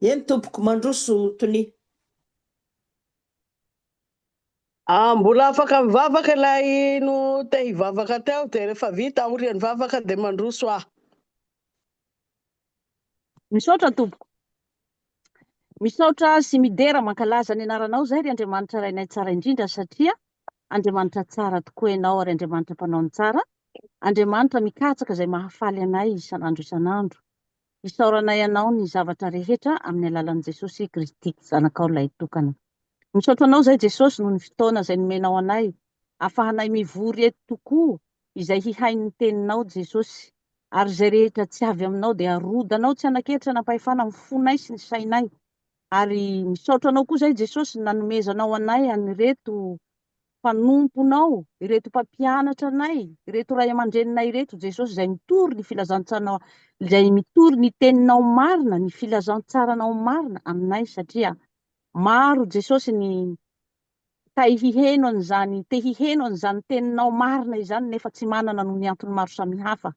Eny tompoko, mandroso Tonia. Ah, mbola afaka mivavaka ilay no te hivavaka teo dia rehefa vita aorian'ny vavaka dia mandroso aho. Misaotra tompoko. Misaotra sy midera mankalaza ny anaranao izay ry Andriamanitra Rainay tsara indrindra satria Andriamanitra tsara tokoa ianao ary Andriamanitra mpanao ny tsara, Andriamanitra mikatsaka izay mahafaly anay isan'andro isan'andro. Isaoranay Anao ny zavatra rehetra amin'ny alalan'i Jesosy Kristy Zanakao Lahitokana. Misaotra Anao izay Jesosy noho ny fotoana izay nomenao anay afahanay mivory eto tokoa izay hihaino ny teninao Jesosy ary izay rehetra tsy avy aminao dia arodanao tsy hanan-kery tsy hanam-pahefana amin'ny fonay sy ny sainay ary misaotra Anao koa izay Jesosy nanomezanao anay an'ireto mpanomponao, ireto mpampianatra anay, ireto ray aman-dreninay ireto Jesosy izay mitory ny filazantsanao, izay mitory ny teninao marina, ny filazantsaranao marina aminay satria maro Jesosy ny tay hiheno an'izany, te hiheno an'izany teninao marina izany nefa tsy manana noho ny antony maro samihafa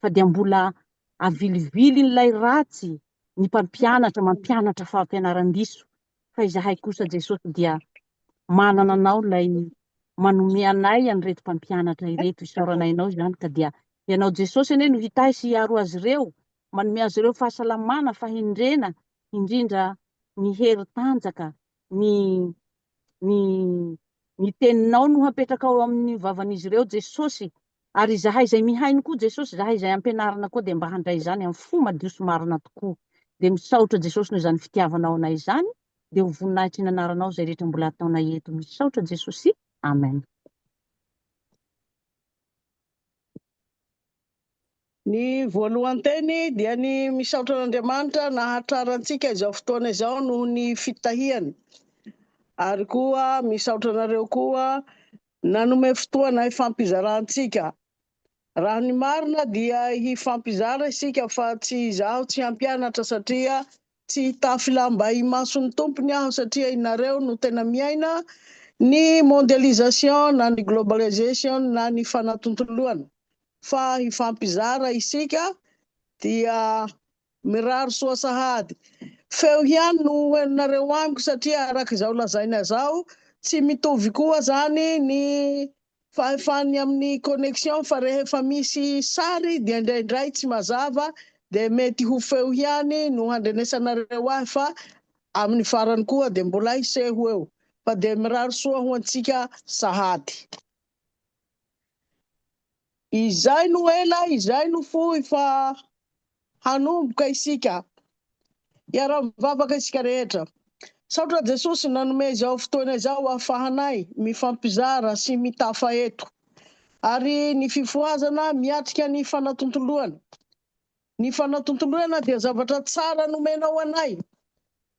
fa dia mbola avilivilin'ilay ratsy ny mpampianatra mampianatra fampianaran-diso fa izahay kosa Jesosy dia manana anao ilay manome anay an'ireto mpampianatra ireto, isaoranay anao izany ka dia ianao Jesosy anie no hitahy sy hiaro azy ireo, manome azy ireo fahasalamana, fahendrena, indrindra ny hery tanjaka, ny ny ny teninao no hapetraka ao amin'ny vavan'izy ireo Jesosy, ary izahay izay mihaino koa Jesosy, izahay izay ampianarina koa dia mba handray izany amin'ny fo madio sy marina tokoa. Dia misaotra Jesosy noho izany fitiavanao anay izany, dia ho voninahitry ny anaranao izay rehetra mbola ataonay eto. Misaotra Jesosy. Amen. Ny voalohan-teny dia ny misaotra an'Andriamanitra nahatrara antsika izao fotoana izao noho ny fitahiany. Ary koa misaotra anareo koa nanome fotoana hifampizarantsika. Raha ny marina dia hifampizara isika fa tsy izaho tsy hampianatra satria tsy hitafy lamba imason'ny tompony aho satria inareo no tena miaina ny mondialisation na ny globalization na ny fanatontoloana fa hifampizara isika dia mirary soa sahady. Feo ihany no ho henonareo amiko satria araka izao lazaina izao tsy mitovy koa zany ny fahefany amin'ny connexion fa rehefa misy sary dia indraindray tsy mazava dia mety ho feo ihany no handrenesanareo ahy fa amin'ny farany koa dia mbola hiseho eo fa dia mirary soa ho antsika sahady. Izay no ela, izay no fohy fa hanomboka isika. Hiara-mivavaka isika rehetra. Saotra Jesosy nanome izao fotoana izao ahafahanay mifampizara sy mitafa eto. Ary ny fifohazana miatrika ny fanatontoloana. Ny fanatontoloana dia zavatra tsara nomenao anay,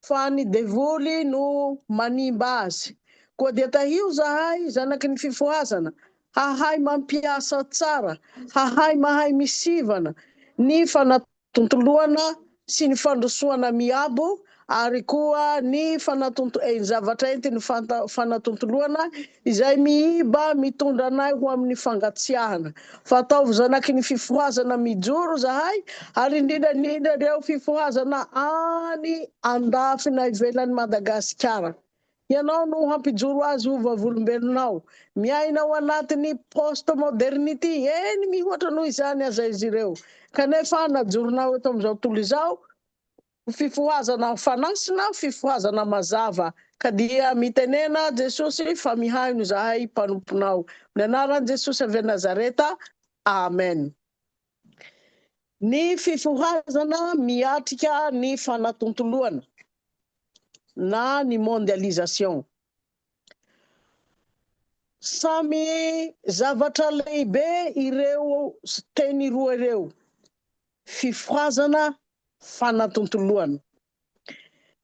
fa ny devoly no manimba azy. Koa dia tahio zahay zanaky ny fifohazana hahay mampiasa tsara, hahay mahay misivana ny fanatontoloana sy ny fandrosoana miabo ary koa ny fanatonto ny zavatra entin'ny fanatontoloana izay miiba mitondra anay ho amin'ny fangatsiahana. Fa ataovy zanaky ny fifohazana mijoro zahay ary indrindra indrindra ireo fifohazana any andafy na ivelan'i Madagasikara. Ianao no hampijoro azy ho vavolombelonao. Miaina ao anatin'ny post-modernity, eny mihoatra noho izany aza izy ireo. Kanefa najoronao eto amin'izao tontolo izao ho fifohazana fanasina, fifohazana mazava. Ka dia mitenena Jesosy fa mihaino izahay mpanomponao. Amin'ny anaran'i Jesosy avy any Nazareta. Amen. Ny fifohazana miatrika ny fanatontoloana na ny mondialisation. Samy zavatra lehibe ireo teny roa ireo, fifohazana, fanatontoloana.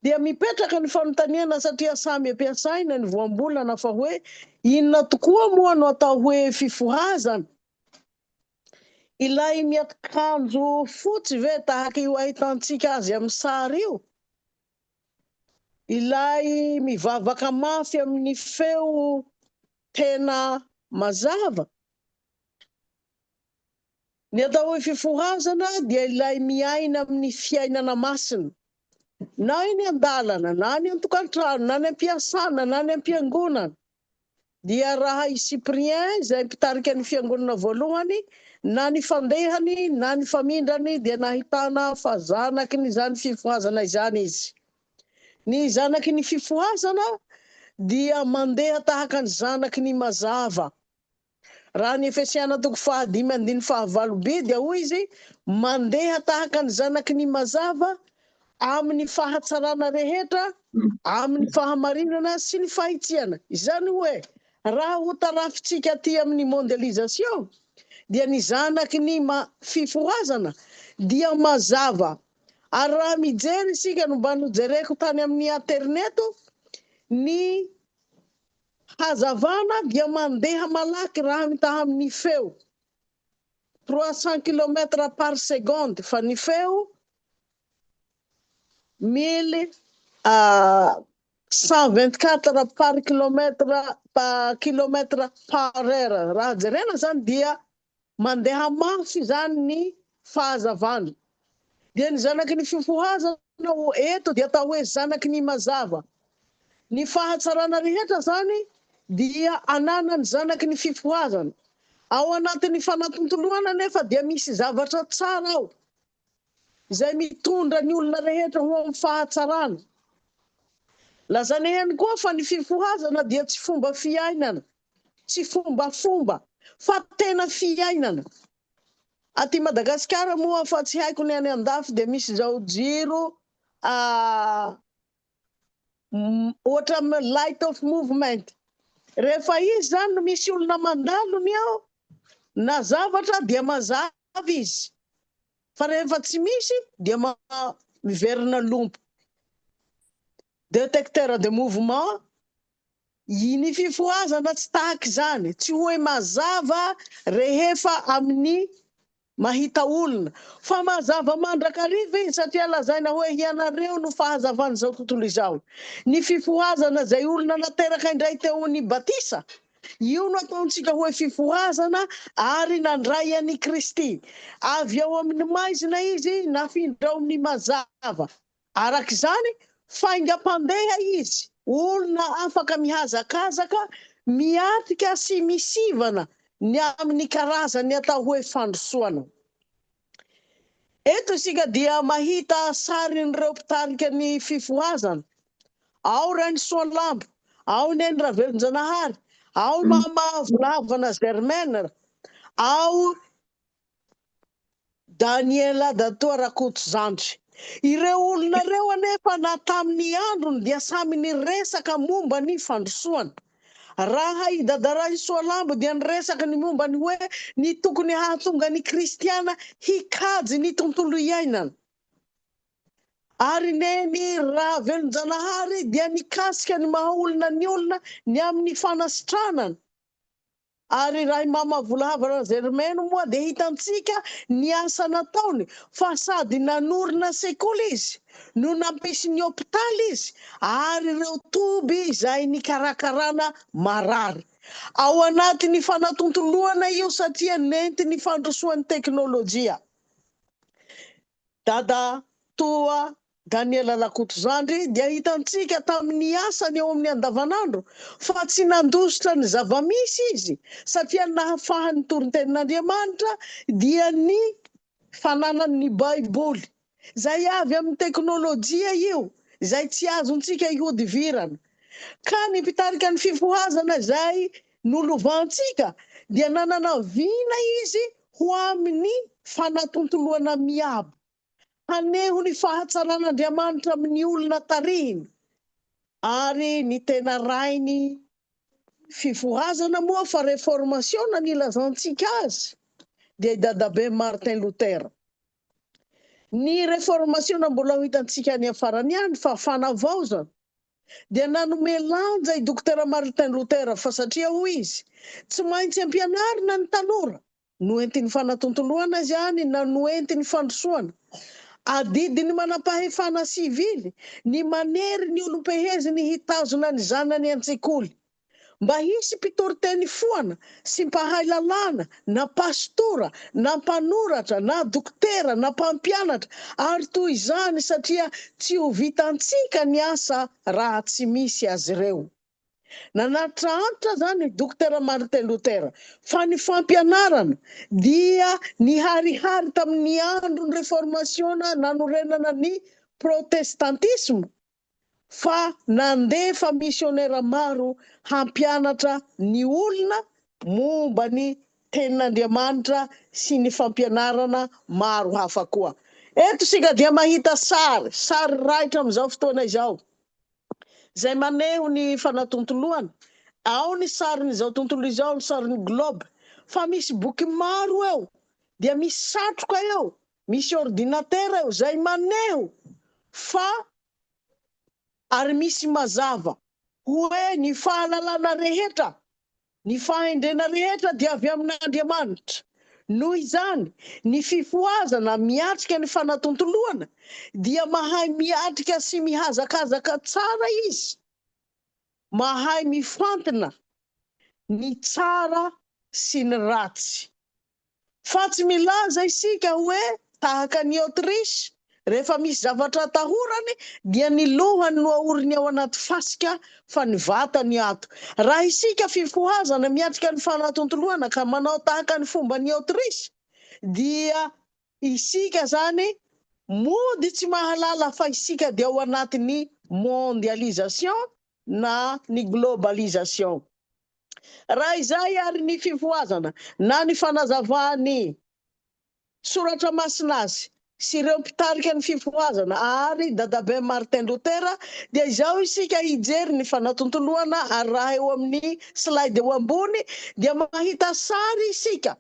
Dia mipetraka ny fanontaniana satria samy ampiasaina ny voambolana fa hoe inona tokoa moa no atao hoe fifohazana? Ilay miakanjo fotsy ve tahaka io ahitantsika azy amin'ny sary io? Ilay mivavaka mafy amin'ny feo tena mazava? Ny atao hoe fifohazana dia ilay miaina amin'ny fiainana masina. Na eny an-dalana, na any an-tokantrano, na any am-piasana, na any am-piangonana, dia raha i Cyprien izay mpitarika ny fiangonana voalohany, na ny fandehany na ny famindrany dia nahitana fa zanaky ny izany fifohazana izany izy. Ny zanaky ny fifohazana dia mandeha tahaka ny zanaky ny mazava. Raha ny Efesiana toko fahadimy andininy fahavalo b dia hoy izy, Mandeha tahaka ny zanaky ny mazava amin'ny fahatsarana rehetra, amin'ny fahamarinana sy ny fahitsiana. Izany hoe, raha ho tarafintsika aty amin'ny mondialisation, dia ny zanaky ny fifohazana dia mazava. Ary raha mijery isika no mba nojereko tany amin'ny aterineto, ny Hazavana dia mandeha malaky raha mitaha amin'ny feo, 300 kilomètres par seconde, fa ny feo 1124 par kilomètre par kilomètre par heure. Raha jerena izany dia mandeha mafy izany ny fahazavana. Dia ny zanaky ny fifohazana ho eto dia atao hoe zanaky ny mazava. Ny fahatsarana rehetra izany dia ananan'ny zanaky ny fifohazana. Ao anatin'ny fanatontoloana anefa dia misy zavatra tsara ao izay mitondra ny olona rehetra ho amin'ny fahatsarana. Lazaina ihany koa fa ny fifohazana dia tsy fomba fiainana, tsy fombafomba fa tena fiainana. Aty Madagasikara moa fa tsy haiko ny any andafy dia misy izao jiro ohatra light of movement. Rehefa izy izany no misy olona mandalo ny ao na zavatra dia mazava izy. Fa rehefa tsy misy dia miverina lompo. Detecteur de mouvement Ny fifohazana tsy tahaka izany, tsy hoe mazava rehefa amin'ny mahita olona, fa mazava mandrakariva izy satria lazaina hoe hianareo no fahazavan'izao tontolo izao. Ny fifohazana izay olona nateraka indray teo ny batisa, io no ataontsika hoe fifohazana ary nandray an'i Kristy. Avy ao amin'ny maizina izy nafindra ao amin'ny mazava. Araka izany, faingam-pandeha izy, olona afaka mihazakazaka, miatrika sy misivana ny amin'ny karazan'ny atao hoe fandrosoana. Eto isika dia mahita sarin'ireo mpitarika ny fifohazana. Ao Rainisoalambo, ao Neny Ravelonjanahary, ao Mama Volahavana Germaine, ao Daniela Datoa Rakotozandry. Ireo olona ireo anefa na tamin'ny androny dia samy niresaka momba ny fandrosoana. Raha i Dadarahisoalambo dia niresaka ny momba ny hoe ny tokony hahatonga ny kristiana hikajy ny tontolo iainana. Ary Neny Ravelonjanahary dia nikasika ny maha olona ny olona ny amin'ny fanasitranana. Ary raha i Mama Volahavana Germaine moa dia hitantsika ny asa nataony fa sady nanorina sekoly izy no nampisy ny hopitaly izy ary ireo toby izay nikarakarana marary. Ao anatin'ny fanatontoloana io satria nentin'ny fandrosoan'ny teknolojia. Dada toa Daniel Rakotozandry dia hitantsika tamin'ny asany eo amin'ny andavanandro fa tsy nandositra ny zava-misy izy satria ny nahafahany nitory ny tenin'Andriamanitra dia ny fananany ny Baiboly izay avy amin'ny teknolojia io izay tsy azontsika ihodivirana ka ny mpitarika ny fifohazana izay nolovantsika dia nanana vina izy ho amin'ny fanatontoloana miabo haneho ny fahatsaran'Andriamanitra amin'ny olona tarihiny, ary ny tena rainy fifohazana moa fa reformasiona ny ilazantsika azy dia i dadabe Martin Luther. Ny reformasiona mbola ho hitantsika any afarany any fa fanavaozana dia nanome lanja i Dokotera Martin Luther fa satria hoy izy tsy maintsy ampianarina ny tanora Noentin'ny fanatontoloana izany na noentin'ny fandrosoana. Adidin'ny manampahefana sivily ny manery ny olom-peheziny hitazona ny zanany an-tsekoly. Mba hisy mpitoriteny foana sy mpahay lalàna na pastora na mpanoratra na dokotera na mpampianatra ary toy izany satria tsy ho vitantsika ny asa raha tsy misy azy ireo. Nanantitrantitra izany Dokotera Martin Luther fa ny fampianarana dia niharihary tamin'ny andron'ny Reformasiona nanorenana ny Protestantisma fa nandefa misionera maro hampianatra ny olona momba ny Tenin'Andriamanitra sy ny fampianarana maro hafa koa. Eto isika dia mahita sary, sary raitra amin'izao fotoana izao, izay maneho ny fanatontoloana. Ao ny sarin'izao tontolo izao, ny sarin'ny globe, fa misy boky maro eo, dia misy satroka eo, Misy ordinatera eo izay maneho fa ary misy mazava hoe ny fahalalana rehetra, ny fahendrena rehetra dia avy amin'Andriamanitra. Noho izany, ny fifohazana miatrika ny fanatontoloana dia mahay miatrika sy mihazakazaka tsara izy, mahay mifantina ny tsara sy ny ratsy. Fa tsy milaza isika hoe tahaka an'i Autriche, rehefa misy zavatra atahorany dia ny lohany no ahoriny ao anaty fasika fa ny vatany ato. Raha isika fifohazana miatrika ny fanatontoloana ka manao tahaka ny fomban'i Autriche dia isika zany mody tsy mahalala fa isika dia ao anatin'ny mondialisation na ny globalisation. Raha izay àry ny fifohazana na ny fanazavan'ny Soratra Masina azy sy ireo mpitarika ny fifohazana ary Dadabe Martin Luther dia izao isika hijery ny fanatontoloana ary raha eo amin'ny slide eo ambony dia mahita sary isika,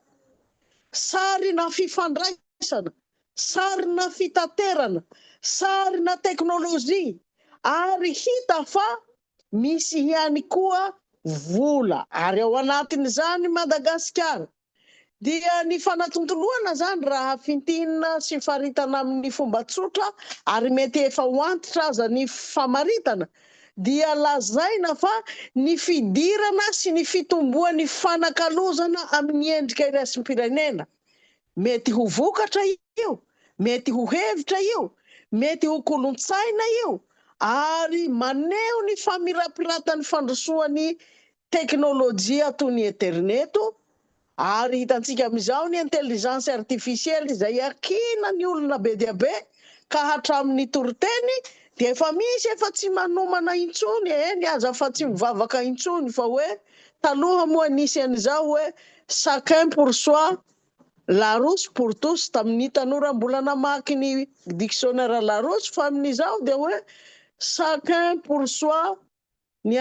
sarina fifandraisana, sarina fitaterana, sarina teknolojia ary hita fa Misy ihany koa vola ary ao anatin'izany Madagasikara. Dia ny fanatontoloana izany raha fintinina sy faritana amin'ny fomba tsotra ary mety efa ho antitra aza ny famaritana dia lazaina fa ny fidirana sy ny fitomboan'ny fanakalozana amin'ny endrika iraisam-pirenena Mety ho vokatra io, mety ho hevitra io, mety ho kolontsaina io, ary maneho ny famirapiratan'ny fandrosoan'ny teknolojia toy ny aterineto, ary hitantsika amin'izao ny intelligence artificielle izay akina ny olona be dia be ka hatramin'ny toriteny dia efa misy efa tsy manomana intsony, eny aza fa tsy mivavaka intsony fa hoe taloha moa nisy an'izao hoe chacun pour soi Larousse pour tous, tamin'ny tanora mbola namaky ny dictionnaire Larousse fa amin'izao dia hoe chacun pour soi ny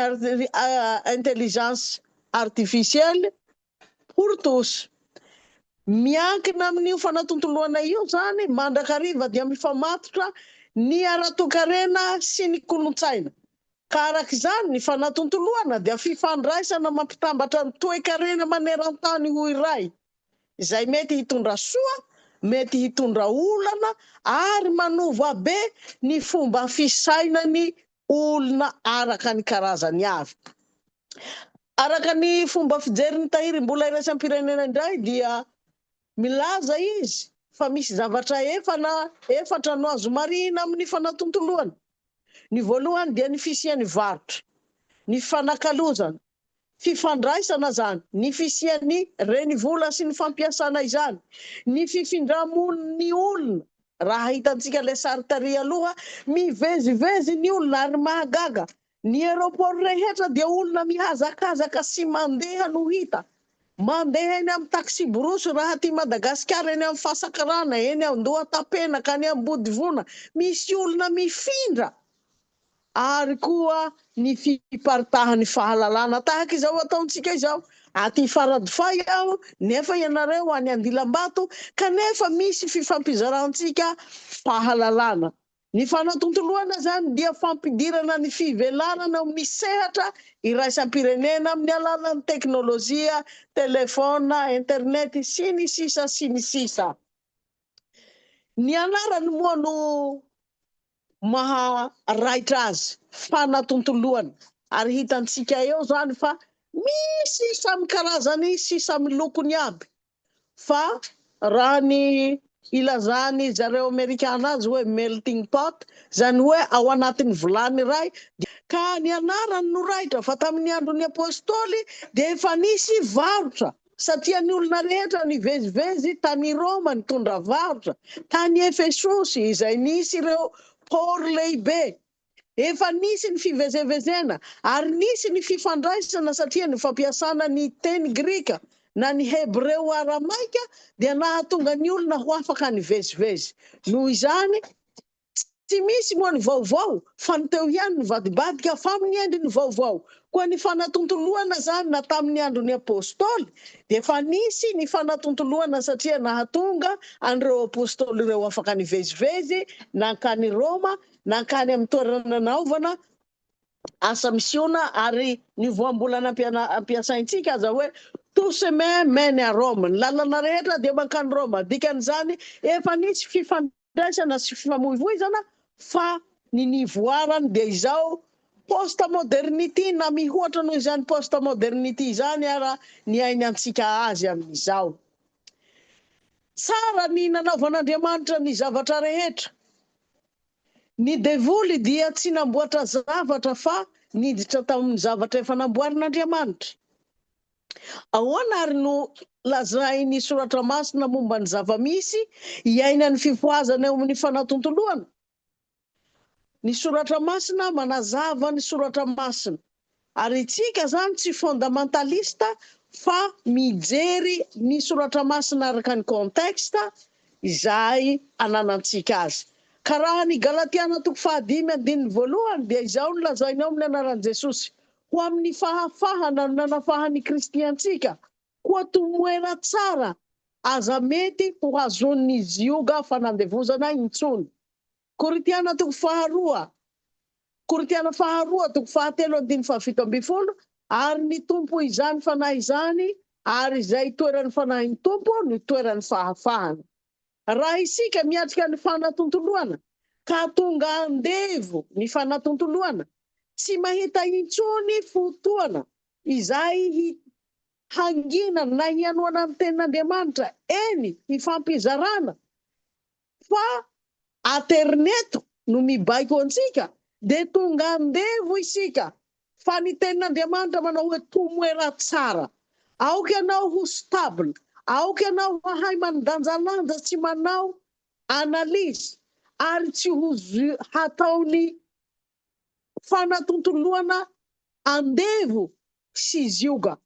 intelligence artificielle pour tous. Miankina amin'io fanatontoloana io izany mandrakariva dia mifamatotra ny ara-toekarena sy ny kolontsaina. Ka araka izany, ny fanatontoloana dia fifandraisana mampitambatra ny toekarena maneran-tany ho iray, izay mety hitondra soa, mety hitondra olana ary manova be ny fomba fisainan'ny olona araka ny karazany avy. Araka ny fomba fijerin'ny Tahirim-bola iraisam-pirenena indray dia milaza izy fa misy zavatra efana efatra no azo marihina amin'ny fanatontoloana. Ny voalohany dia ny fisian'ny varotra, ny fanakalozana, fifandraisana izany, ny fisian'ny renivola sy ny fampiasana izany, ny fifindra-monin'ny olona, raha hitantsika ilay sary tary aloha, mivezivezy ny olona ary mahagaga, ny aeroport rehetra dia olona mihazakazaka sy mandeha no hita, Mandeha eny amin'ny taksiborosy raha aty Madagasikara, eny amin'ny Fasakarana, eny Andohatapenaka, any Ambodivona, misy olona mifindra ary koa ny fiparitahan'ny fahalalana tahaka izao ataontsika izao. Aty Faradofay aho nefa ianareo any Andilambato kanefa misy fifampizarantsika fahalalana. Ny fanatontoloana izany dia fampidirana ny fivelarana eo amin'ny sehatra iraisam-pirenena amin'ny alalan'ny teknolojia, telefaona, internet, sy ny sisa sy ny sisa. Ny anarany moa no maha raitra azy, fanatontoloana, ary hitantsika eo izany fa. Misy samy karazany sy samy lokony aby fa raha ny ilazan'ny zareo amerikana azy hoe melting pot, izany hoe ao anatin'ny vilany iray ka ny anarany no raitra fa tamin'ny andron'ny apostoly dia efa nisy varotra satria ny olona rehetra nivezivezy tany Roma nitondra varotra, tany Efesosy izay nisy ireo port lehibe. Efa nisy ny fivezevezena ary nisy ny fifandraisana satria ny fampiasana ny teny grika na ny hebreo aramaika dia nahatonga ny olona ho afaka nivezivezy. Noho izany, tsy misy moa ny vaovao fa ny teo ihany nivadibadika fa amin'ny endriny vaovao. Koa ny fanatontoloana izany na tamin'ny andron'ny Apostoly dia efa nisy ny fanatontoloana satria nahatonga an'ireo Apostoly ireo afaka nivezivezy nankany Roma nankany amin'ny toerana nanaovana asa misiona ary ny voambolana ampiasaintsika aza hoe tout chemin mène à Rome, ny lalana rehetra dia mankany Roma, dikan'izany efa nisy fifandraisana sy fifamoivoizana fa ny nivoarany dia izao post modernity na mihoatra noho izany post modernity izany ara ny ainantsika azy amin'izao. Tsara ny nanaovan'Andriamanitra ny zavatra rehetra. Ny devoly dia tsy namboatra zavatra fa niditra tao amin'ny zavatra efa namboarin'Andriamanitra. Ahoana àry no lazain'ny Soratra Masina momba ny zava-misy iainan'ny fifohazana eo amin'ny fanatontoloana? Ny Soratra Masina manazava ny Soratra Masina. Ary itsika zany tsy fondamentaliste fa mijery ny Soratra Masina araka ny contexte izay ananantsika azy. Ka raha ny Galatiana toko fahadimy andininy voalohany dia izao no lazainy ao amin'ny anaran'i Jesosy, Ho amin'ny fahafahana no nanafahan'i Kristy antsika, koa tomoera tsara, aza mety ho hazonin'ny zioga fanandevozana intsony. Korintiana toko faharoa Korintiana faharoa toko fahatelo andininy fahafito ambin'ny folo, Ary ny Tompo izany Fanahy izany, ary izay itoeran'ny Fanahin'ny Tompo no itoeran'ny fahafahana. Raha isika miatrika ny fanatontoloana ka tonga andevo ny fanatontoloana, tsy mahita intsony fotoana izay hanginana na hianoana ny tenin'Andriamanitra, eny hifampizarana, fa aterineto no mibaiko antsika dia tonga andevo isika fa ny tenin'Andriamanitra manao hoe tomoera tsara aoka ianao ho stable aoka ianao hahay mandanjalanja tsy manao analyse ary tsy ho hataony fanatontoloana andevo sy zioga.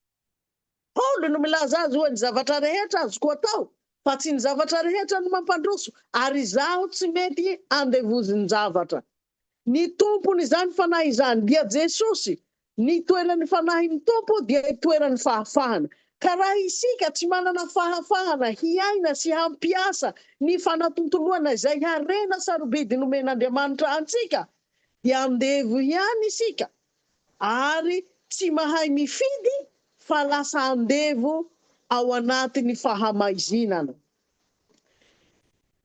Paoly no milaza azy hoe ny zavatra rehetra azoko atao fa tsy ny zavatra rehetra no mampandroso ary izaho tsy mety andevozin-javatra. Ny Tompon'izany fanahy izany dia Jesosy, ny itoeran'ny fanahin'ny Tompo dia itoeran'ny fahafahana. Ka raha isika tsy manana fahafahana hiaina sy hampiasa ny fanatontoloana izay harena sarobidy nomen'Andriamanitra antsika dia andevo ihany isika ary tsy mahay mifidy fa lasa andevo ao anatin'ny fahamaizinana.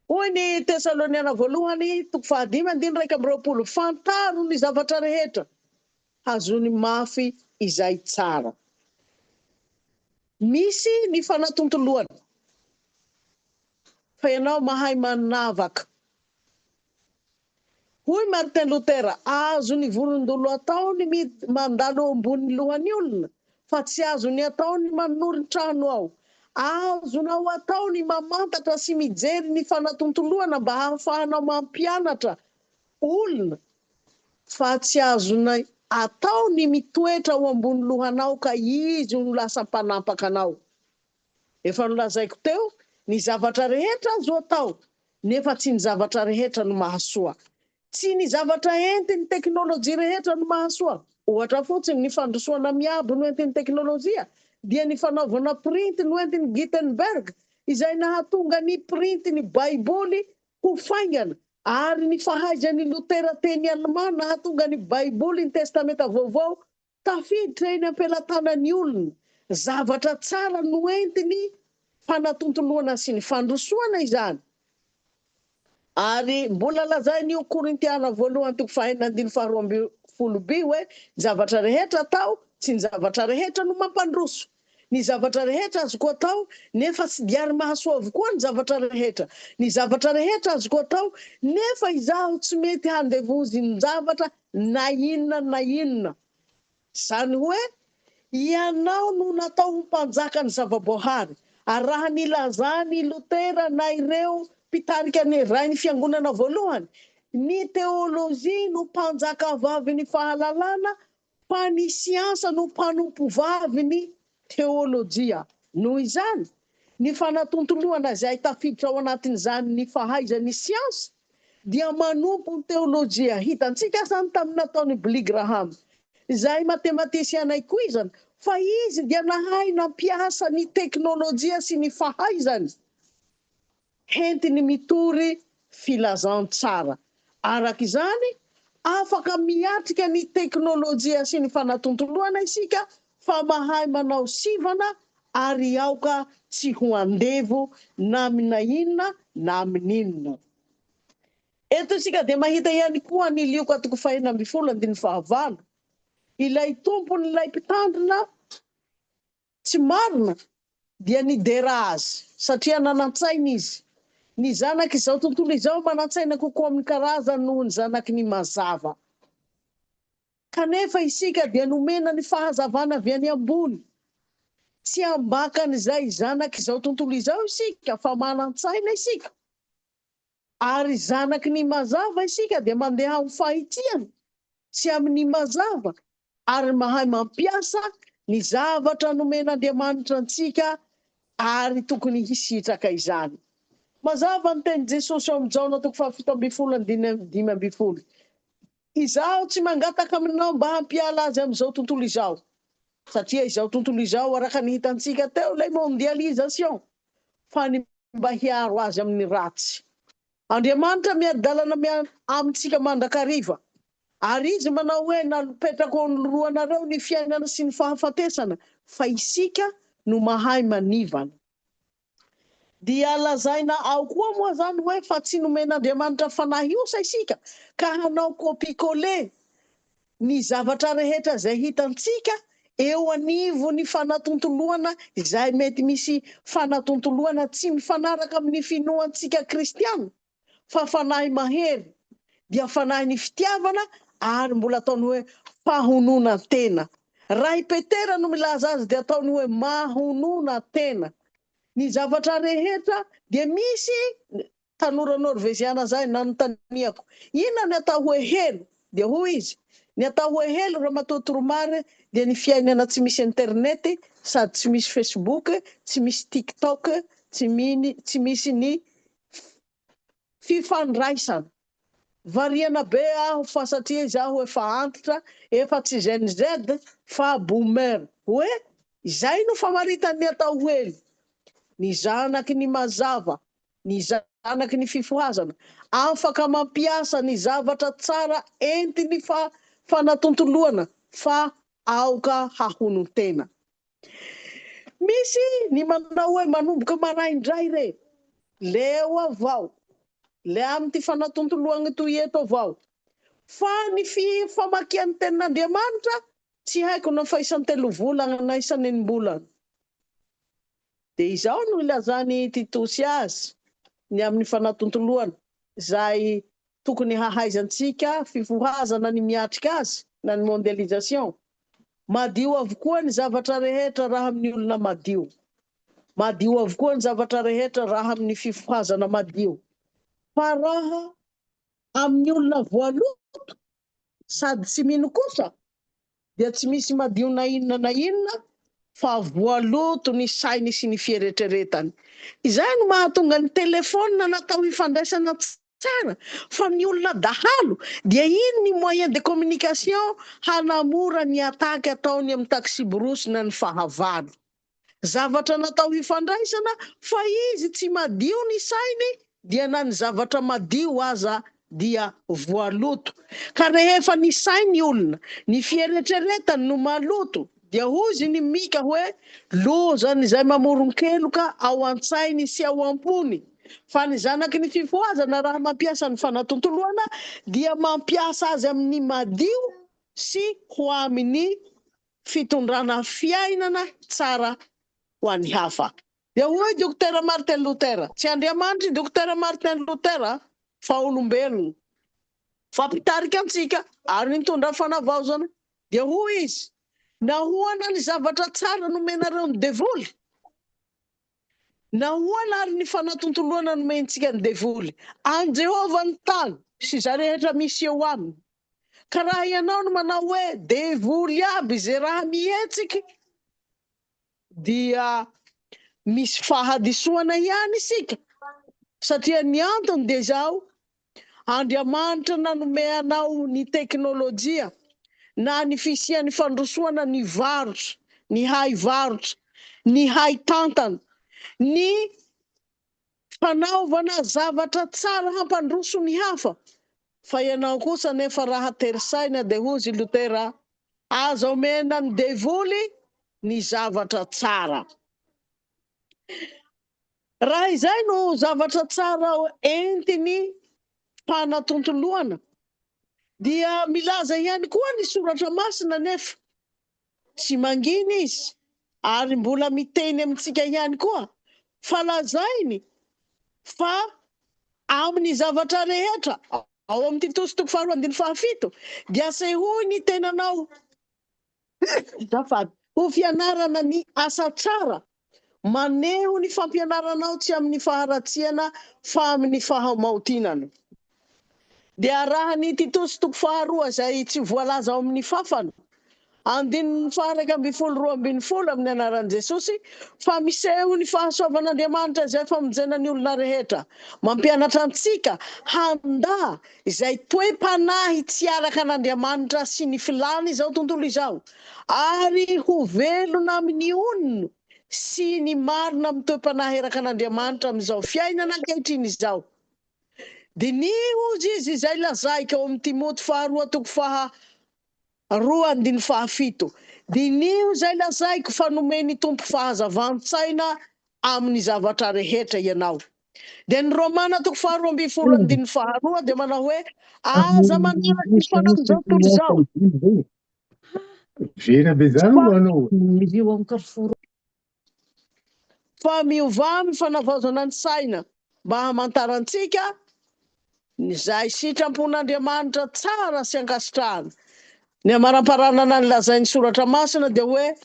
Hoy ny Tesaloniana voalohany toko fahadimy andininy 21, Fantaro ny zavatra rehetra, hazony mafy izay tsara. Misy ny fanatontoloana fa ianao mahay manavaka. Hoy Martin Luther, Azon'ny vorondolo atao ny mandalo eo ambonin'ny lohan'ny olona, fa tsy azony atao ny manorin-trano ao. Azonao atao ny mamantatra sy mijery ny fanatontoloana mba hahafahanao mampianatra olona, fa tsy azony atao ny mitoetra ao ambony lohanao ka izy no lasa mpanampaka anao. Efa nolazaiko teo, ny zavatra rehetra azo atao, nefa tsy ny zavatra rehetra no mahasoa. Tsy ny zavatra entin'ny teknolojia rehetra no mahasoa. Ohatra fotsiny, ny fandrosoana miabo noentin'ny teknolojia dia ny fanaovana printy noentin'i Gutenberg, izay nahatonga ny printy ny Baiboly ho faingana, ary ny fahaizan'i Lotera teny alemà nahatonga ny Baiboly ny Testamenta Vaovao Tafiditra eny am-pelatanan'ny olona, zavatra tsara noentiny fanatontoloana sy ny fandrosoana izany. Ary mbola lazain'io Korintiana voalohany toko fahenina andininy faharoa ambin'ny folo by hoe ny zavatra rehetra atao Tsy ny zavatra rehetra no mampandroso. Ny zavatra rehetra azoko atao, nefa tsy diary mahasoa avokoa ny zavatra rehetra. Ny zavatra rehetra azoko atao, nefa izaho tsy mety handevozin-javatra na inona na inona. Izany hoe, ianao no natao ho mpanjakan'ny zava-boahary. Ary raha nilazan'i Lotera na ireo mpitarika ny Rain'ny Fiangonana voalohany, ny teolojia no mpanjakavavin'ny fahalalana fa ny siansa no mpanompovavin'ny teolojia. Noho izany, ny fanatontoloana izay tafiditra ao anatin'izany ny fahaizan'ny siansa dia manompo ny teolojia. Hitantsika izany tamin'ny nataon'i Billy Graham, izay matematisiana ikoizana, fa izy dia nahay nampiasa ny teknolojia sy ny fahaizany hentiny mitory filazantsara. Araka izany, afaka miatrika ny teknolojia sy ny fanatontoloana isika fa mahay manao sivana ary aoka tsy ho andevo na amina inona na amin'inona. Eto isika dia mahita ihany koa ny Lioka toko fahenina ambin'ny folo andininy fahavalo, ilay tompon'ilay mpitandrina tsy marina dia nidera azy satria nanan-tsaina izy. Ny zanak'izao tontolo izao manan-tsaina kokoa amin'ny karazany noho ny zanaky ny mazava. Kanefa isika dia nomena ny fahazavana avy any ambony. Tsy ambakan'izay zanak'izao tontolo izao isika fa manan-tsaina isika. Ary zanaky ny mazava isika dia mandeha amin'ny fahitsiana sy amin'ny mazava ary mahay mampiasa ny zavatra nomen'Andriamanitra antsika ary tokony hisitraka izany. Mazava ny tenin'i Jesosy ao amin'ny Jaona toko faha-17 andininy 15, Izaho tsy mangataka aminao mba hampiala azy amin'izao tontolo izao, satria izao tontolo izao araka ny hitantsika teo ilay mondialisation, fa ny mba hiaro azy amin'ny ratsy. Andriamanitra miadalana amintsika mandrakariva, ary Izy manao hoe napetrako eo anoloanareo ny fiainana sy ny fahafatesana, fa isika no mahay manivana. Dia lazaina ao koa moa zany hoe fa tsy nomen'Andriamanitra fanahy osa isika ka hanao copie coller ny zavatra rehetra izay hitantsika eo anivon'ny fanatontoloana izay mety misy fanatontoloana tsy mifanaraka amin'ny finoantsika kristiana fa fanahy mahery dia fanahin'ny fitiavana ary mbola ataony hoe fahononan-tena. Raha i Petera no milaza azy dia ataony hoe mahonona tena. Ny zavatra rehetra dia misy tanora norveziana zay nanontaniako inona ny atao hoe helo dia hoy izy ny atao hoe helo ramatoa Toromary dia ny fiainana tsy misy internet sady tsy misy facebook tsy misy tiktok tsy miny tsy misy ny Fifandraisana. Variana be aho fa satria izaho efa antitra, efa tsy Gen Z fa Boomer. Hoe izay no famaritan'ny atao hoe ny zanaky ny mazava, ny zanaky ny fifohazana, afaka mampiasa ny zavatra tsara entiny fa fanatontoloana fa aoka hahonon-tena. Misy ny manao hoe manomboka maraindray re, leo avao, le amity fanatontoloagny toy eto avao. Fa ny famakian'ny tenin'Andriamanitra tsy haiko na fa isan-telo volagna na isan'enim-bolagna. Dia izao no ilazan'i Titosy azy ny amin'ny fanatontoloana izay tokony hahaizantsika fifohazana ny miatrika azy na ny mondialisation. Madio avokoa ny zavatra rehetra raha amin'ny olona madio. Madio avokoa ny zavatra rehetra raha amin'ny fifohazana madio. Fa raha amin'ny olona voaloto sady tsy mino kosa dia tsy misy madio na inona na inona fa voaloto ny sainy sy ny fieretreretany. Izay no mahatonga ny telefaonina natao hifandraisana tsara fa ny olona dahalo dia iny ny moyen de communication hanamora ny attaque ataony amin'ny taxi-brousse na ny fahavalo. Zavatra natao hifandraisana fa izy tsy madio ny sainy dia na ny zavatra madio aza dia voaloto. Ka rehefa ny sainy olona, ny fieretreretany no maloto dia hozy ny Mika hoe lozan'izay mamoron-keloka ao an-tsainy sy ao am-pony. Fa ny zanaky ny fifohazana raha mampiasa ny fanatontoloana dia mampiasa azy amin'ny madio sy ho amin'ny. fitondrana fiainana tsara ho an'ny hafa. Dia hoy Dokotera Martin Luther, tsy Andriamanitra i Dokotera Martin Luther fa olombelona, fa mpitarika antsika ary nitondra fanavaozana. Dia hoy izy, Nahoana ny zavatra tsara nomenareo ny devoly? Nahoana ary ny fanatontoloana nomentsika ny devoly? An'i Jehovah ny tany sy izay rehetra misy eo aminy. Ka raha ianao no manao hoe devoly aby izay raha mihetsiky dia misy fahadisoana ihany isika satria ny antony dia izao, Andriamanitra nanome anao ny teknolojia na ny fisian'ny fandrosoana ny varotra, ny hay varotra, ny hay tantana, ny fanaovana zavatra tsara hampandroso ny hafa, fa ianao kosa anefa raha tery saina dia hozy i Lotera, aza omena ny devoly ny zavatra tsara. Raha izay no zavatra tsara entiny fanatontoloana dia milaza ihany koa ny soratra masina anefa Tsy mangina izy ary mbola miteny amintsika ihany koa fa lazainy fa amin'ny zavatra rehetra, ao amin'ny Titosy toko faharoa andininy fahafito, dia asehoy ny tenanao azafady, ho fianarana ny asa tsara, maneho ny fampianaranao tsy amin'ny faharatsiana fa amin'ny fahamaotinana. Dia raha ny Titosy toko faharoa izay tsy voalaza ao amin'ny fafana, andininy faha-11 12 amin'ny anaran'i Jesosy, fa miseho ny fahasoavan'Andriamanitra izay famonjena ny olona rehetra, mampianatra antsika handà izay toe-panahy tsy araka an'Andriamanitra sy ny filany izao tontolo izao, ary ho velona amin'ny onony sy ny marina amin'ny toe-panahy araka an'Andriamanitra amin'izao fiainana ankehitriny izao. Diniho, hozy izy, izay lazaiko ao amin'ny Timoty faharoa toko faha roa andininy fahafito. Diniho izay lazaiko fa nomen'ny Tompo fahazavan-tsaina amin'ny zavatra rehetra ianao. Dia ny Romana toko faharoa ambin'ny folo andininy faharoa dia manao hoe, Aza manaraka ny fanaon'izao tontolo izao. Very be zany Fa ho anao. Ireo amin'ny Carrefour. Fa miovà amin'ny fanavaozana ny saina mba hamantarantsika ny izay sitrampon'Andriamanitra tsara sy ankasitrahana. Ny amaramparanana ny lazain'ny Soratra Masina dia hoe,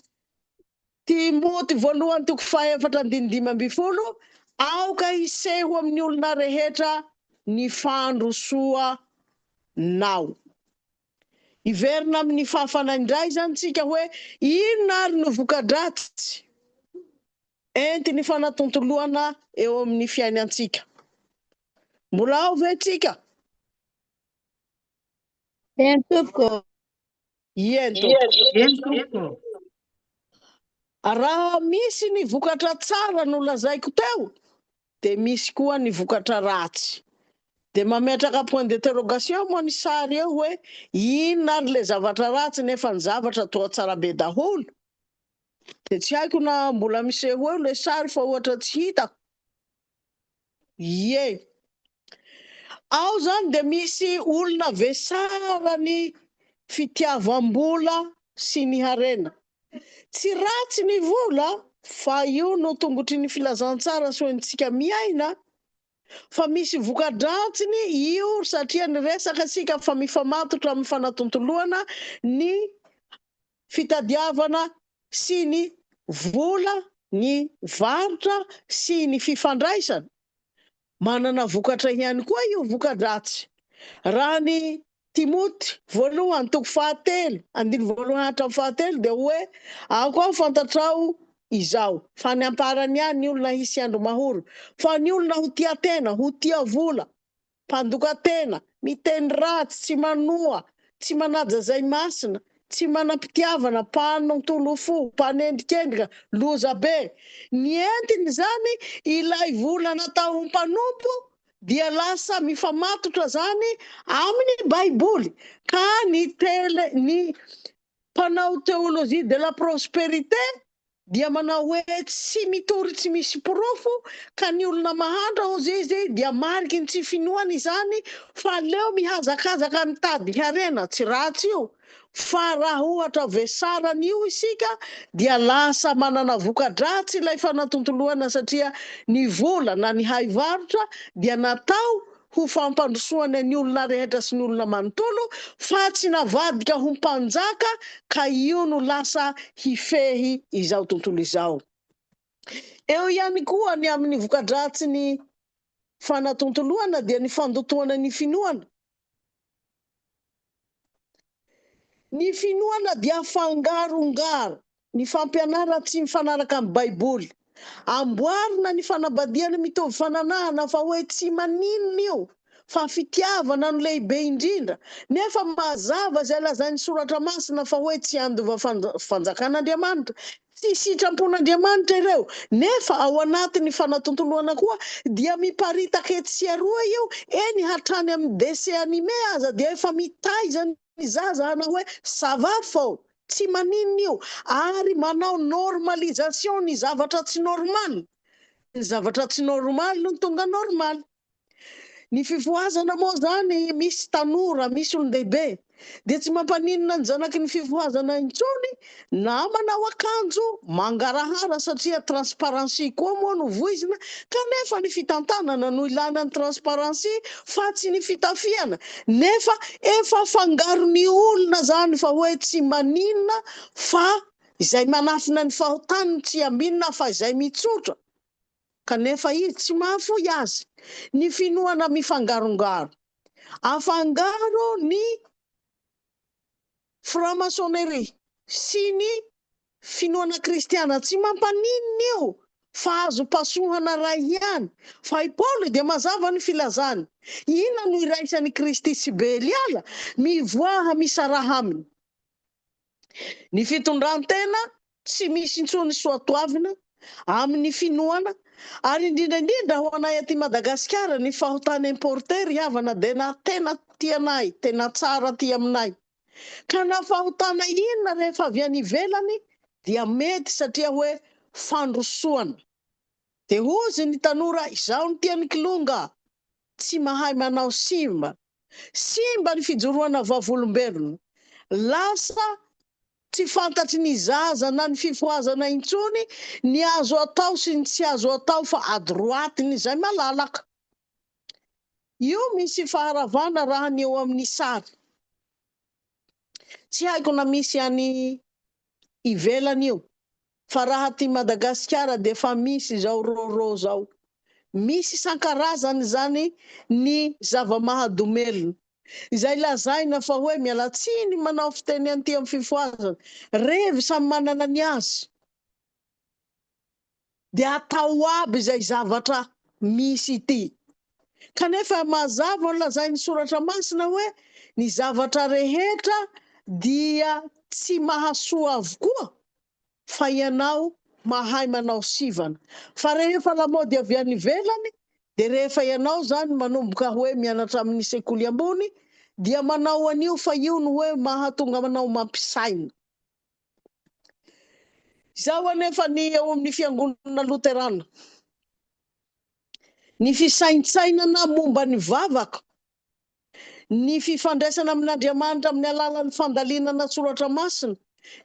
Timoty voalohany toko fahefatra andininy 15, Aoka hiseho amin'ny olona rehetra ny fandrosoanao. Hiverina amin'ny fafana indray izany tsika hoe inona ary no voka-dratsy entin'ny fanatontoloana eo amin'ny fiainantsika. Mbola ao ve tsika? Eny tompoko. Eny tompoko. Eny tompoko. Raha misy ny vokatra tsara nolazaiko teo dia misy koa ny vokatra ratsy. Dia mametraka point d'interrogation moa ny sary eo hoe inona ary ilay zavatra ratsy nefa ny zavatra toa tsara be daholo. Dia tsy haiko na mbola miseho eo ilay sary fa ohatra tsy hitako. Ie. Ao izany dia misy olona vesaran'ny fitiavam-bola sy ny harena. Tsy ratsy ny vola fa io no tongotry ny filazantsara soentsika miaina fa misy vokadratsiny io satria niresaka isika fa mifamatotra amin'ny fanatontoloana ny fitadiavana sy ny vola ny varotra sy ny fifandraisana. Manana vokatra ihany koa io vokadratsy raha ny Timoty voalohany toko fahatelo andininy voalohany hatramin'ny fahatelo dia hoe, Aoka ho fantatrao izao, fa any am-parany ihany ny olona hisy andro mahory, fa ny olona ho tia tena, ho tia vola, mpandoka tena, miteny ratsy, tsy manoa, tsy manaja izay masina, tsy manam-pitiavana, mpanontolo fo, mpanendrikendrika, loza be. Ny entiny izany ilay vola natao ho mpanompo dia lasa mifamatotra zany amin'ny baiboly ka ny tele ny mpanao théologie de la prospérité. Dia manao hoe tsy mitory tsy misy porofo ka ny olona mahantra hozy izy dia mariky ny tsy finoany izany fa aleo mihazakazaka mitady harena, tsy ratsy io fa raha ohatra vesarana io isika dia lasa manana voka-dratsy ilay fanatontoloana satria ny vola na ny haivarotra dia natao ho fampandrosoana ny olona rehetra sy ny olona manontolo fa tsy navadika ho mpanjaka ka io no lasa hifehy izao tontolo izao. Eo ihany koa ny amin'ny voka-dratsin'ny fanatontoloana dia ny fandotoana ny finoana. Ny finoana dia fangarongaro ny fampianarana tsy mifanaraka amin'ny Baiboly. Amboarina ny fanambadiana mitovy fananahana fa hoe tsy maninona io fa fitiavana no lehibe indrindra nefa mazava izay lazain'ny Soratra Masina fa hoe tsy handova fanjakan'Andriamanitra Tsy sitrampon'Andriamanitra ireo, nefa ao anatin'ny fanatontoloana koa dia miparitaka etsy sy aroa io, eny hatrany amin'ny dessin animé aza dia efa mitaiza ny zaza hanao hoe ça va fô, tsy maninona io, ary manao normalisation ny zavatra tsy normal, ny zavatra tsy normal no tonga normal. Ny fifohazana moa izany misy tanora, misy olon-dehibe dia tsy mampaninona ny zanaky ny fifohazana intsony na manao akanjo mangarahara satria transparency koa moa no voizina kanefa ny fitantanana no ilana ny transparency fa tsy ny fitafiana nefa efa fangaron'ny olona izany fa hoe tsy maninona fa izay manafina ny fahotany no tsy ambinina fa izay mitsotra Kanefa izy tsy mahafoy azy. Ny finoana mifangarongaro. Afangaro ny franc-maçonnerie sy ny finoana kristiana. Tsy mampaninona io fa azo pasohana ray ihany. Fa i Paoly dia mazava ny filazany. Inona no iraisan'i Kristy sy Beliala? Mivoaha misaraha aminy. Ny fitondran-tena tsy misy intsony soatoavina amin'ny finoana ary indrindra indrindra ho anay aty Madagasikara ny fahotana importé ry havana dia na tena tianay tena tsara aty aminay ka na fahotana inona rehefa avy any ivelany dia mety satria hoe fandrosoana dia hozy ny tanora izaho no tian'ny kilonga tsy mahay manao simba Simba ny fijoroana vavolombelona. Lasa tsy fantatry ny zaza na ny fifohazana intsony ny azo atao sy ny tsy azo atao fa à droite ny izay malalaka. Io misy faharavana raha ny eo amin'ny sary. Tsy haiko na misy any ivelany io fa raha aty Madagasikara dia efa misy izao rôrô zao. Misy isan-karazany izany ny zava-mahadomelina. Izay lazaina fa hoe miala tsiny manao fiteny an'ity amin'ny fifohazana. Revy samy manana ny azy. Dia atao aby izay zavatra misy ity. Kanefa mazava ny lazain'ny Soratra Masina hoe ny zavatra rehetra dia tsy mahasoa avokoa fa ianao mahay manao sivana. Fa rehefa lamaody avy any ivelany dia rehefa ianao izany manomboka hoe mianatra amin'ny sekoly ambony dia manao an'io fa io no hoe mahatonga anao mampisaina. Izao anefa ny eo amin'ny fiangonana loterana. Ny fisaintsainana momba ny vavaka, ny fifandraisana amin'Andriamanitra amin'ny alalan'ny fandalinana soratra masina,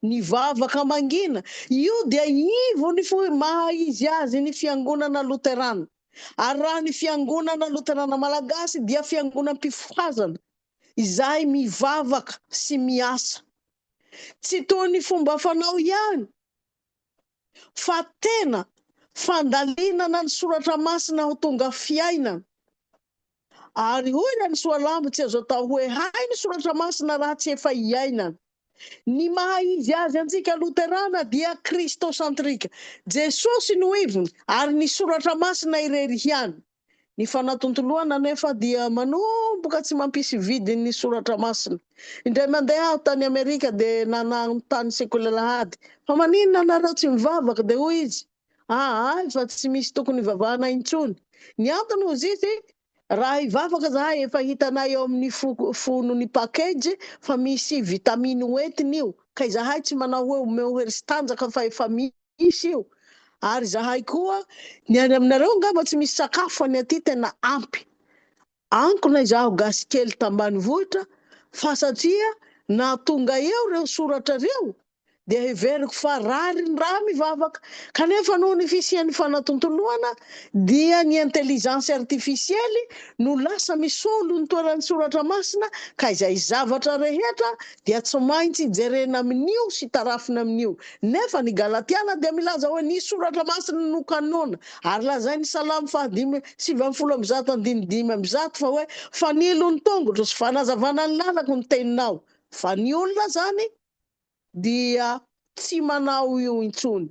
ny vavaka mangina, io dia ivon'ny maha izy azy ny fiangonana loterana. Ary raha ny fiangonana loterana malagasy dia fiangonam-pifohazana izay mivavaka sy miasa. Tsy toy ny fomba fanao ihany fa tena fandalinana ny soratra masina ho tonga fiainana. Ary hoy Ranisoalambo tsy azo atao hoe hay ny soratra masina raha tsy efa iainana. Ny maha izy azy antsika loterana dia kristosantrika. Jesosy no ivony ary ny soratra masina irery ihany. Ny fanatontoloana anefa dia manomboka tsy mampisy vidiny ny soratra masina. Indray mandeha aho tany Amerika dia nanontany sekoly alahady, fa maninona nareo tsy mivavaka? Dia hoy izy, aa efa tsy misy tokony hivavahana intsony. Ny antony hozy izy, raha hivavaka zahay efa hitanay eo amin'ny fonon'ny package fa misy vitamine hoentiny io, ka izahay tsy manao hoe omeo hery sy tanjaka fa efa misy. Misy io. Ary izahay koa, ny any aminareo angamba tsy misy sakafo fa ny aty tena ampy. Ankona izaho gasy kely tambanivohitra fa satria nahatonga eo ireo soratra ireo dia heveriko fa rariny raha mivavaka. Kanefa noho ny fisian'ny fanatontoloana dia ny intelligence artificielle no lasa misolo ny toeran'ny soratra masina ka izay zavatra rehetra dia tsy maintsy jerena amin'io sy tarafina amin'io. Nefa ny Galatiana dia milaza hoe ny soratra masina no kanona, ary lazain'ny Salamo fahadimy 190 andininy 105 fa hoe fanilo ny tongotro sy fanazavana ny lalako ny teninao. Fa ny olona izany dia tsy manao io intsony.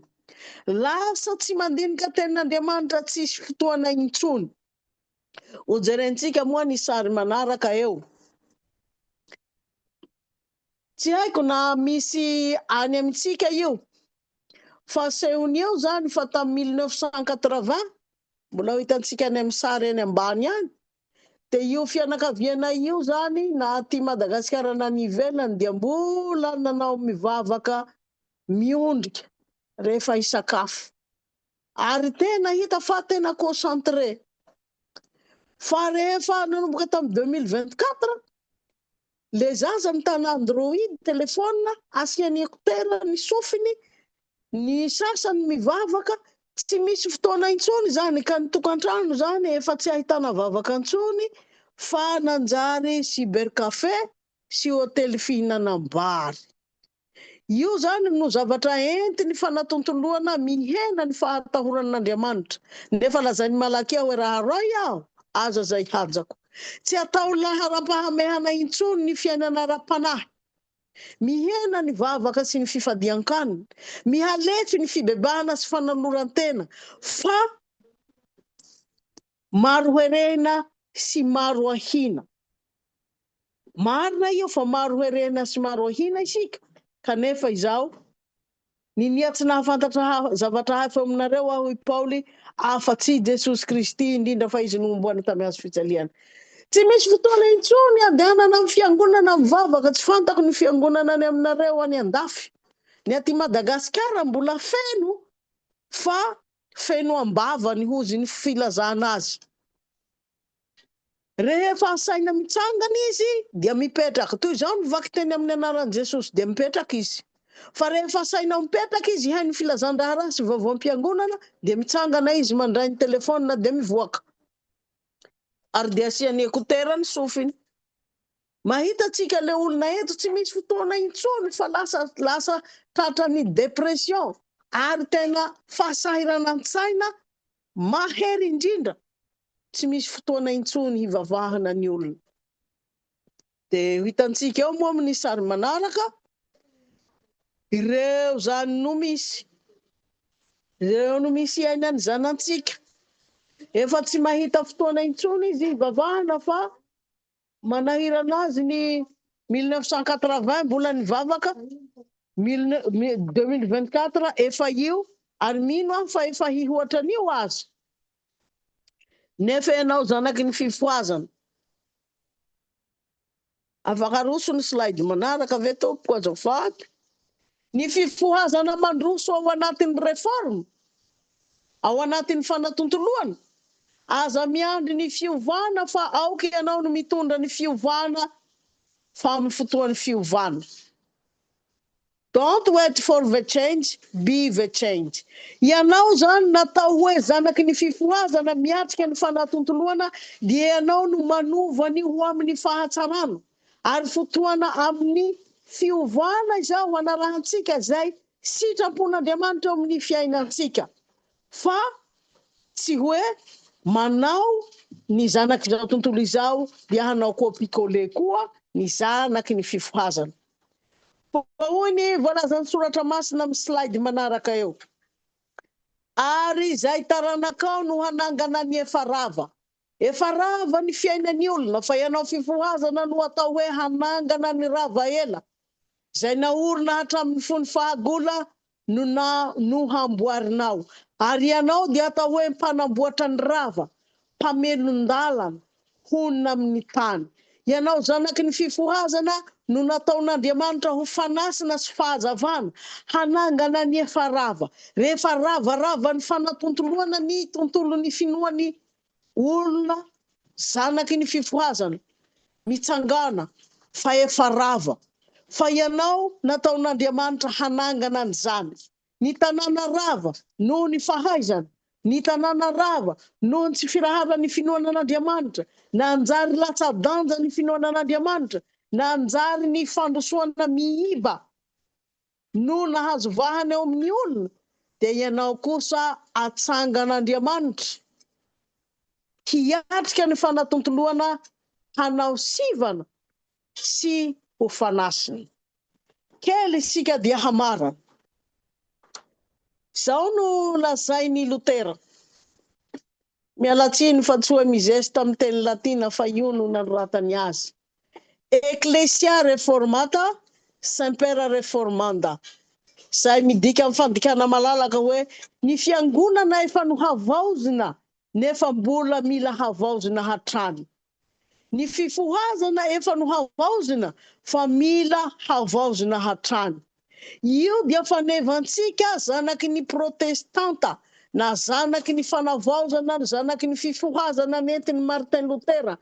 Lasa tsy mandinika tenin'Andriamanitra tsisy fotoana intsony. Hojerentsika moa ny sary manaraka eo. Tsy haiko na misy any amintsika io, fa asehony eo izany fa tamin'ny 1980, mbola ho hitantsika any amin'ny sary any ambany any, dia io fianakavianay io izany na aty Madagasikara na any ivelany dia mbola nanao mivavaka miondrika rehefa hisakafo. Ary tena hita fa tena concentré. Fa rehefa nanomboka tamin'ny 2024, le zaza mitana android téléphone, asiany écouteur ny sofiny, ny sasany mivavaka, tsy misy fotoana intsony izany ka ny tokantrano izany efa tsy ahitana vavaka intsony fa nanjary cybercafé sy hotely fihinanam-bary. Io izany no zavatra entin'ny fanatontoloana mihena ny fahatahorana an'Andriamanitra. Nefa lazain'i Malakia hoe raha Ray aho, aza izay hajako. Tsy atao laharam-pahamehana intsony ny fiainana ara-panahy. Mihena ny vavaka sy ny fifadian-kanina. Mihalefy ny fibebahana sy fanoloran-tena. Fa maro herehina sy maro ahiana. Marina io fa maro herehina sy maro ahiana isika, kanefa izao, ninia tsy nahafantatra zavatra hafa eo aminareo aho, hoy Paoly, afa-tsy i Jesosy Kristy, indrindra fa Izy nohomboana tamin'ny hazo fijaliana. Tsy misy fotoana intsony handehanana amin'ny fiangonana mivavaka, tsy fantako ny fiangonana any aminareo any andafy. Ny aty Madagasikara mbola feno fa feno am-bavany hozy ny filazana azy. Rehefa asaina mitsangana izy dia mipetraka. Toy izao ny vakiteny amin'ny anaran'i Jesosy dia mipetraka izy. Fa rehefa asainao mipetraka izy hihaino filazan-draharaha sy vaovaom-piangonana dia mitsangana izy mandray ny telefaonina dia mivoaka. Ary dia asiany écouteur ny sofiny. Mahita antsika le olona eto tsy misy fotoana intsony fa lasa lasa tratran'ny dépression ary tena fahasahiranan-tsaina mahery indrindra tsy misy fotoana intsony hivavahana ny olona. Dia ho hitantsika eo moa amin'ny sary manaraka ireo izany no misy. Ireo no misy iainan'ny zanantsika. Efa tsy mahita fotoana intsony izy hivavahana fa Manahirana azy ny 1980 mbola nivavaka, 2024 efa io ary mino aho fa efa hihoatra an'io aza. Nefa ianao zanaky ny fifohazana. Afaka aroso ny slide manaraka ve tompoko azafady? Ny fifohazana mandroso ao anatin'ny réforme, ao anatin'ny fanatontoloana. Aza miandry ny fiovana fa aoka ianao no mitondra ny fiovana fa amin'ny fotoan'ny fiovana. Don't wait for the change, be the change. Ianao izany natao hoe zanaky ny fifohazana miatrika ny fanatontoloana dia ianao no manova an'io ho amin'ny fahatsarana. Ary fotoana amin'ny fiovana izao hanarahantsika izay sitrapon'Andriamanitra eo amin'ny fiainantsika, fa tsy hoe manao ny zanak'izao tontolo izao dia hanao copie-coller koa ny zanaky ny fifohazana. Fa hoy ny voalazan'ny Soratra Masina amin'ny slide manaraka eo, Ary izay taranakao no hanangana ny efa rava. Efa rava ny fiainan'ny olona fa ianao fifohazana no atao hoe hanangana ny rava ela, izay naorina hatramin'ny fony fahagola no na no hamboarinao. Ary ianao dia atao hoe mpanamboatra ny rava, mpamelon-dalana, honina amin'ny tany. Ianao zanaky ny fifohazana no nataon'Andriamanitra ho fanasina sy fahazavana, hanangana ny efa rava. Rehefa ravarava ny fanatontoloana ny tontolon'ny finoan'ny olona zanaky ny fifohazana, mitsangàna fa efa rava. Fa ianao nataon'Andriamanitra hanangana an'izany. Ny tanàna rava noho ny fahaizana, ny tanàna rava noho ny tsy firaharan'ny finoana an'Andriamanitra, nanjary latsa-danja ny finoana an'Andriamanitra, nanjary ny fandrosoana miiba no nahazo vahana eo amin'ny olona, dia ianao kosa atsangan'Andriamanitra hiatrika ny fanatontoloana hanao sivana sy ho fanasina. Kely isika dia hamarana. Izao no lazain'i Lotera. Miala tsiny fa tsy hoe mizesta amin'ny teny latina fa io no nanoratany azy. Ecclesia reformata semper reformanda. Izay midika amin'ny fandikana malalaka hoe ny fiangonana efa nohavaozina nefa mbola mila havaozina hatrany. Ny fifohazana efa nohavaozina fa mila havaozina hatrany. Io dia fanevantsika zanaky ny protestanta na zanaky ny fanavaozana ny zanaky ny fifohazana nentin'i Martin Lotera.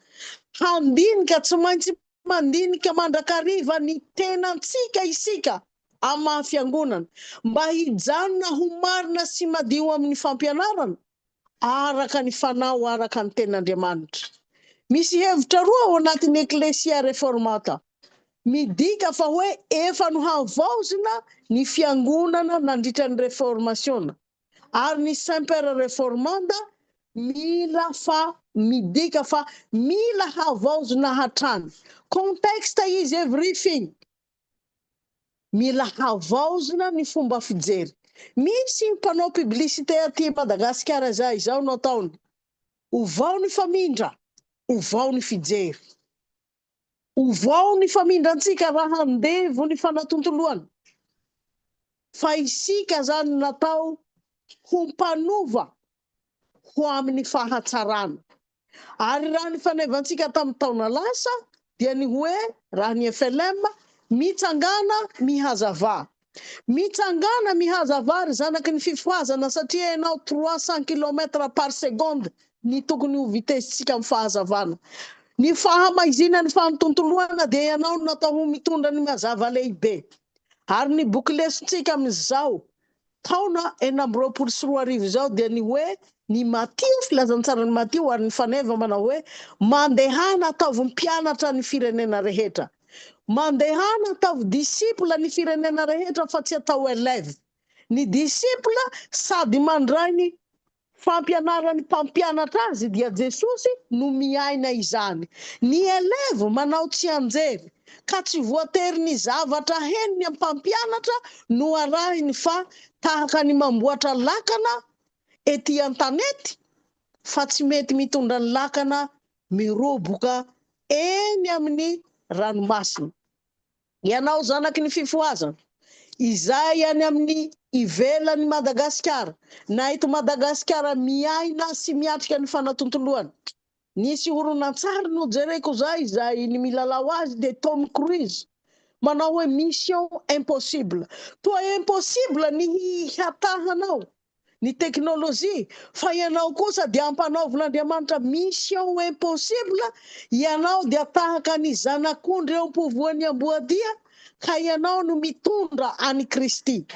Handinika, tsy maintsy mandinika mandrakariva ny tenantsika isika amin'ny maha fiangonana mba hijanona ho marina sy madio amin'ny fampianarana araka ny fanao araka ny Tenin'Andriamanitra. Misy hevitra roa ao anatin'ny Ecclesia Reformata. Midika fa hoe efa nohavaozina ny Fiangonana nandritra ny Reformasiona, ary ny Semper Reformanda mila fa midika fa mila havaozina hatrany. Context is everything. Mila havaozina ny fomba fijery. Misy mpanao publicité aty Madagasikara izay izao no ataony. Ovao ny famindra, ovao ny fijery. Ovao ny famindrantsika raha andevo ny fanatontoloana. Fa isika zany natao ho mpanova ho amin'ny fahatsarana. Ary raha ny fanevantsika tamin'ny taona lasa dia ny hoe, raha ny flm, mitsangàna mihazavà. Mitsangàna mihazavà ry zanaky ny fifohazana satria ianao 300 kilomètres par seconde ny tokony ho vitesse-tsika amin'ny fahazavana. Ny fahamaizinan'ny fahantontoloana dia ianao no natao ho mitondra ny mazava lehibe. Ary ny boky lesontsika amin'izao taona 2026 izao dia ny hoe ny Matio, filazantsaran'i Matio ary ny faneva manao hoe mandehana ataovy mpianatra ny firenena rehetra. Mandehana ataovy disciple ny firenena rehetra fa tsy atao élève. Ny disciple sady mandray ny Fampianaran'ny mpampianatra azy dia Jesosy no miaina izany. Ny élève manao tsianjery ka tsy voatery ny zavatra henony amin'ny mpampianatra no arahiny fa tahaka ny mamboatra lakana ety an-tanety fa tsy mety mitondra ny lakana miroboka eny amin'ny ranomasina. Ianao zanaky ny fifohazana, izay any amin'ny ivelan'i Madagasikara na eto Madagasikara miaina sy miatrika ny fanatontoloana. Nisy horonantsary nojereko zay izay ny milalao azy dia Tom Cruise manao hoe Mission impossible. Toa impossible ny hihatahanao ny teknolojia fa ianao kosa dia ampanaovin'Andriamanitra mission impossible, ianao dia tahaka ny zanak'ondry eo am-povoan'ny amboadia ka ianao no mitondra an'i Kristy.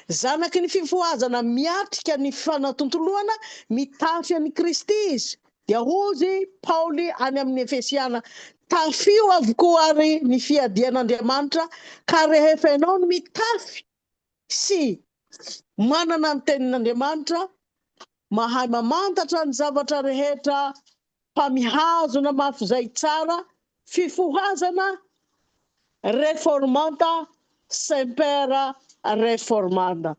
Zanaky ny fifohazana miatrika ny fanatontoloana, mitafy an'i Kristy izy. Dia hozy Paoly any amin'ny Efesiana, Tafio avokoa ary ny fiadian'Andriamanitra ka rehefa ianao no mitafy sy manana ny tenin'Andriamanitra, mahay mamantatra ny zavatra rehetra fa mihazona mafy izay tsara, fifohazana reformanta semper reformanda.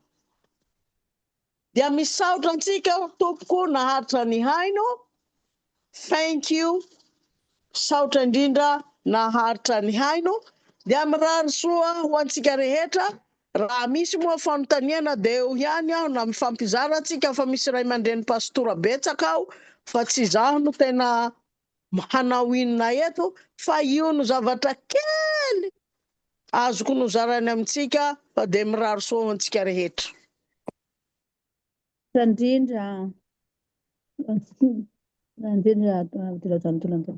Dia misaotra antsika tompoko naharitra nihaino. Thank you. Misaotra indrindra naharitra nihaino. Dia mirary soa ho antsika rehetra. Raha misy moa fanontaniana dia eo ihany aho na mifampizara antsika fa misy ray aman-dreny pastora betsaka aho fa tsy izaho no tena. hanao inona eto fa io no zavatra kely azoko nozaraina amintsika fa dia mirary soa ho antsika rehetra. Indrindra indrindra.